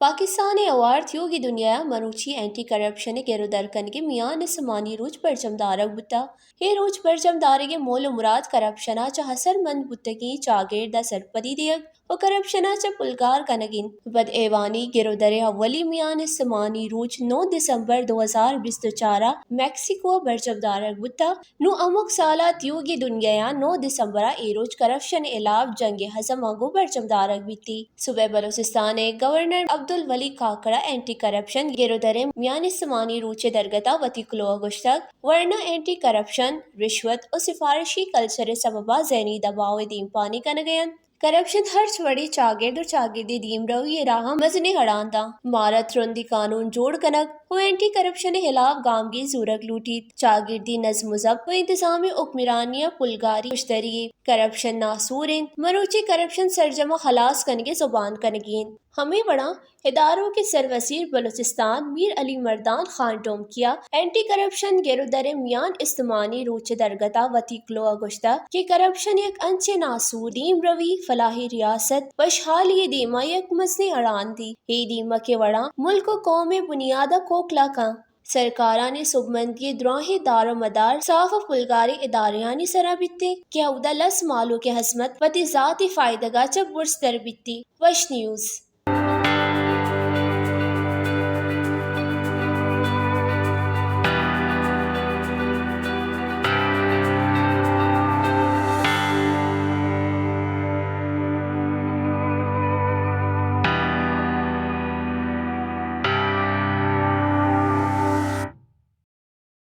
پاکستان ءِ ہوار تیوگیں دنیا ءَ مروچی اینٹی کرپشن ءِ گر ءُ در کنگ ءِ میان استمانی روچ برجم دارگ بوتگ۔ اے روچ برجم دارگ ءِ مول ءُ مراد کرپشن ءَ چہ اثر مند بوتگیں چاگرد ءَ سرپدی دیگ ءُ کرپشن ءَ چہ پلگار کنگ انت۔ بدایوانی گر ءُ در ءِ اولی میان استمانی روچ نو دسمبر دو ہزار بیست ءُ چار ءَ میکسیکو ءَ برجم دارگ بوتگ۔ نوں ہمک سال ءَ تیوگیں دنیا ءَ نو دسمبر ءَ اے روچ کرپشن ءِ ہلاپ جنگ عظم ءَ گوں برجم دارگ بیت۔ صوبہ بلوچستان ءِ گورنر عبدالولی کاکڑ ءَ اینٹی کرپشن گر ءُ در ءِ میان استمانی روچ ءِ درگت ءَ وتی کلوہ ءَ گوشتگ، ورنا اینٹی کرپشن، رشوت ءُ سفارشی کلچر ءِ سبب ءَ ذہنی دباؤ ءِ دیمپانی کنگ ءَ انت۔ کرپشن ہرچ وڑیں چاگرد ءُ چاگردی دیمروی ءِ راہ ءَ مزنیں اڑاند انت۔ مارا ترندیں قانون جوڑ کنگ ءُ اینٹی کرپشن ءِ ہلاپ گامگیج زورگ لوٹیت۔ چاگردی نظم ءُ ضبط ءُ انتظامی حکمرانی ءَ پلگاری مشتری یے۔ کرپشن ناسور انت۔ مروچی کرپشن سرجم ءَ ہلاس کنگ ءِ زبان کنگی انت۔ ہمے وڑا اداروں کے سروزیر بلوچستان میر علی مردان خان ڈومکی ءَ اینٹی کرپشن گر ءُ در ءِ میان استمانی روچ ءِ درگت ءَ وتی کلوہ ءَ گوشتگ کہ کرپشن یک انچیں ناسور دیمروی، فلاحی ریاست، وشحالی ءِ دیما یک مزنیں اڑاندے۔ اے دیمک ءِ وڑاں ملک ءُ قوم ءِ بنیاد ءَ کوکلہ کنت۔ سرکارانی سوبمندی ءِ دراہیں دار ءُ مدار صاف ءُ پلگاریں ادارہانی سرا بیت کہ اودا لس مہلوک ءِ ہزمت وتی ذاتی فائدگ ءَ چہ برزتر بیت۔ وش نیوز۔